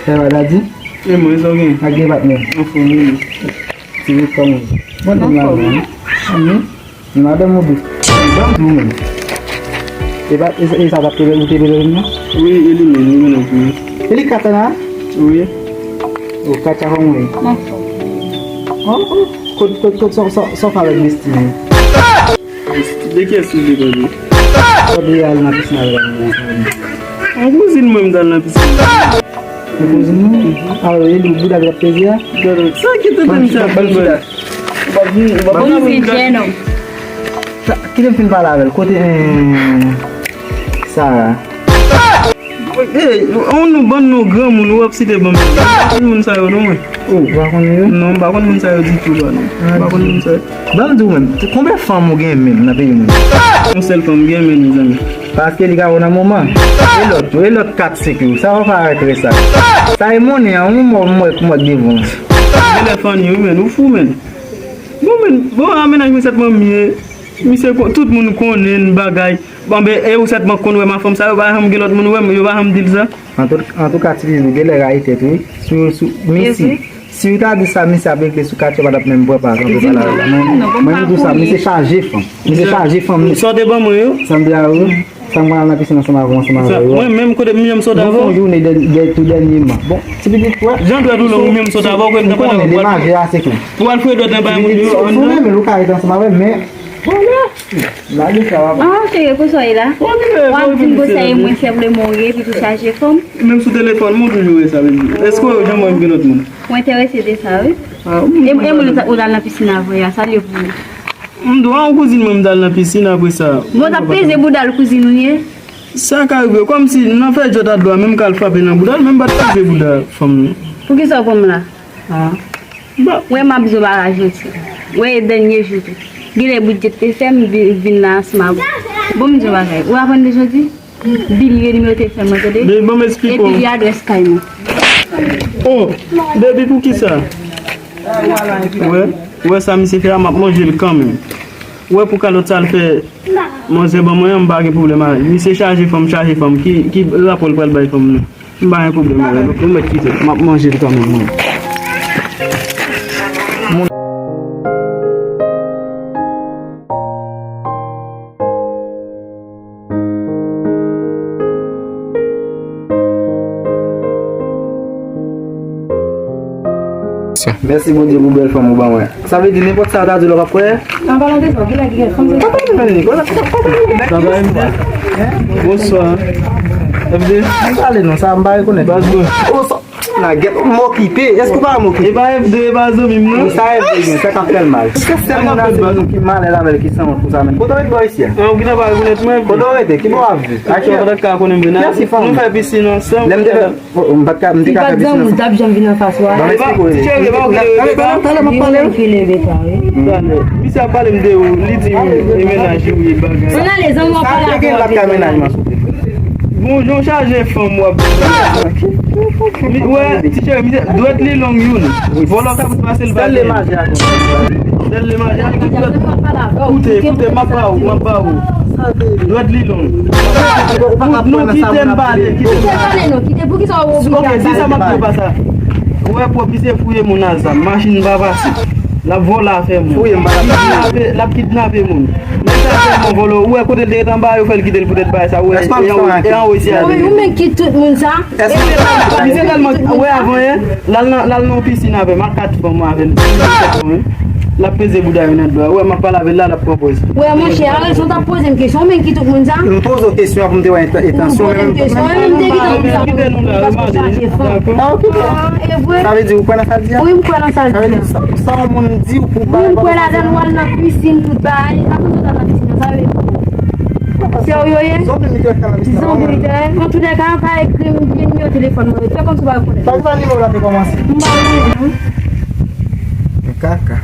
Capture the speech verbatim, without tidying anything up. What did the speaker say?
Sa va, Daddy? E mwen, sa w gen? Ak gen patnè. Anfòm, wi. Ti wi kòman? Bon, nou la, non? Anyen? Ni madanm ou dous. Ban m di w menm. E pa, e, e sa t ap te, ou te bezwen vin nan? Wi, e li menm, li menm pou mwen. E li Katana? Wi. O, Katya kòman w ye? Mwen fò. O, o. Kot, kot, kot, sa, sa, sa w fè avèk Misty menm? De kiyès ou vle pale? Sa w vle al nan pisina avè l? Yon kouzin mwen m t al nan pisina. Yon kouzin ou? A, e li bouda ki t ap peze a? Sa ki tete misye ap ban bal. Ou se jènòm. Sa, kite m fin pale avè l. Kote, eh, Sara? Ey, on nou bann non granmoun, ou ap site banm. M pa konn moun sa yo non mwen. Oh, ou pa konnen yo? Non, m pa konn moun sa yo ditou la non. M pa konn moun sa yo. Ban m di w menm, konbyen fanm ou gen menm nan peyi moun? Yon sèl fanm m gen menm, mezanmi. Paske li ka wè nan moman. E lòt yo, e lòt kat senk yo, sa w ap fè avèk rès la? Sa e monnen an, ou mò, mò, mò devan. Genlè fann yo, wi, men, ou fou, men. Bon, men, bon, a mennaj mwen sèt manmi ye. Misye kon-, tout moun konnen n bagay. Bon, ben, e ou sètman konn wè m a fanm sa, yo pa janm gen lòt moun wè m, yo pa janm di l sa. Antou-, antouka, Ti Bijou, genlè rayi tèt ou, wi. Si w, si w, men si, si w ta di sa, misye ap regle sou kat yo, pa t ap menm pran pa, sa w pale la. Mwen, mwen, m di w sa, misye chaje fanm. Misye chaje fanm. Sa w te ban mwen yo? Sa m di a ou, sa m pral nan pisin ansanm avè w, ansanm avè yo. Mwen menm, kote m janm sot avè w? Bon, fè yon jounen dè, dè, tou dènyèman. Bon, ti pitit, wè. Jan dwèt ou long, ou menm sot avè w, kòm nan pandan w dwèt. Pou al fouye dwèt nan bay moun yo anndan. Ou renmen l, ou ka rete ansanm avè l, men Vòlè! Lage sa, papa. Ah, cheri, konsa w ye la? W ap vin konseye mwen, se vle mwen ye, epi tou chaje fanm. Menm sou telefòn mwen, ou toujou wè sa, baby. Èske w wè jan mwen gen lòt moun? Mwen enterese de sa, wi. Ah, e, e moun ou t al nan pisin avè a, sa l ye pou ou? M di w, a, yon kouzin mwen, m t al nan pisin apre sa. Bon, t ap peze bouda l kouzin ou ye? Sa ka rive, kòmsi nan fè djòt a dlo a, menm ka l frape nan bouda l, menm pa t frape bouda fanm nan. Poukisa w pran m la? Ah. Bon. Wè m ap di w bagay jodi. Wè e dènye jou tou. Genlè Bridget te fè m vi-, vin la ansanm avè w. Bon, m di w bagay. Ou aprann de jodi? Bilye nimewo telefòn mwen, tande? Baby, ban m eksplike w. Epi li adrès kay mwen. Oh, baby, poukisa? Wè, wè sa misye fè a, m ap manje l kanmenm. Wè pou kalòt sa l fè manzè ban mwen an, m pa gen pwoblèm avè l. Misye chaje fanm, chaje fanm. Ki, ki rapò l pral bay fanm nan? M pa gen pwoblèm avè l. Ou mèt kite l. M ap manje l kanmenm, mwen. Mèsi Bondye pou bèl fanm ou ban mwen. Sa vle di nenpòt sa w ta di l w ap kwè? An palan de sa, kilè ki gen fanm se... Pa pale nan Nikola, pa pale nan Nikola. Bonswa. F D. M pale non, sa m pa rekonèt. Baz mwen. O, sa, nan gèt, m okipe. Èske w pa wè m okipe? E pa F D, e pa zanmi m non. Sa F D gen, sa k ap fè l mal. Se sèl moun nan se moun ki malèz avè l ki sanwont konsa menm. Kote w ret bò isi a? An, ou gentan pa rekonèt mwen. Kote w rete? Ki bò w ap viv? Ak ki... Ou pa ka konnen m vin la. Kiyès ki fanmi? Nou fè pisin ansanm. Lè m te fè... Oh, m pa t ka, m te ka fè biznis ansanm. Ban m eksplike w. Ti cheri, pa okipe yo, pa. Talè, talè, talè, m ap pale. Talè. Misye ap pale m de ou, li di e mennaj ou ye bagay. Ann ale, zanmi w ap pale avè w. Sa te gen l ap ka mennaj mwen sou telefòn. Bon, jan w chaje fanm w ap di. Wè, ti cheri, misye, dwèt li long youn. Vòlò ka fout pase l pa gen. Sèl lemajè a. Sèl lemajè a, tout dwèt. Koute, koute, m ap ba ou, m ap ba ou. Dwèt li long. Ou pa ka pran nan sa moun ap di. Kite m pale, kite m pale. Kite, pale non, kite, poukisa w oblije al pale? Ok, di sa m ap di w pa sa. Ou wè pwòp misye fouye moun a zam, machin pa pase. L ap vòlè afè moun. Fouye m pa pase. Kidnape, l ap kidnape moun. Nèg sa tèlman vòlò, ou wè kote l te ret anba, yo fè l kite l poutèt bagay sa, ou wè, e anwo, e anwo isi a. Ou menm ki tout moun sa? Misye tèlman, ou wè avan yè, l al nan, l al nan yon pisin avè m, a kat fanm avè l. L ap peze bouda yo nan dlo a. Ou wè, m ap pale avè l la, l ap pran pòz. Wè, monchè, a rezon t ap poze m kesyon, ou menm ki tout moun sa? M poze w kesyon pou m te wè entansyon, men m... Ou poze m kesyon, men m te gentan di sa pou ou, paske w chaje fanm. Ah, ok. Ah, e vre? Sa vle di ou kwè nan sa l di a? Wi, m kwè nan sa l di a. Sa vle di sa, sa yon moun di ou pou... Wi, m kwè ladan l, ou al nan pisin, tout bagay. Sa konn sot al nan pisin nan, sa vle di. Serye w ye? Zanmi, zanmi, an tou lè ka, pa ekri m, gen nimewo telefòn mwen. Fè kòmsi w pa rekonèt. Sa ki sa nimewo la te kòmanse? M pa konnen non. Kaka.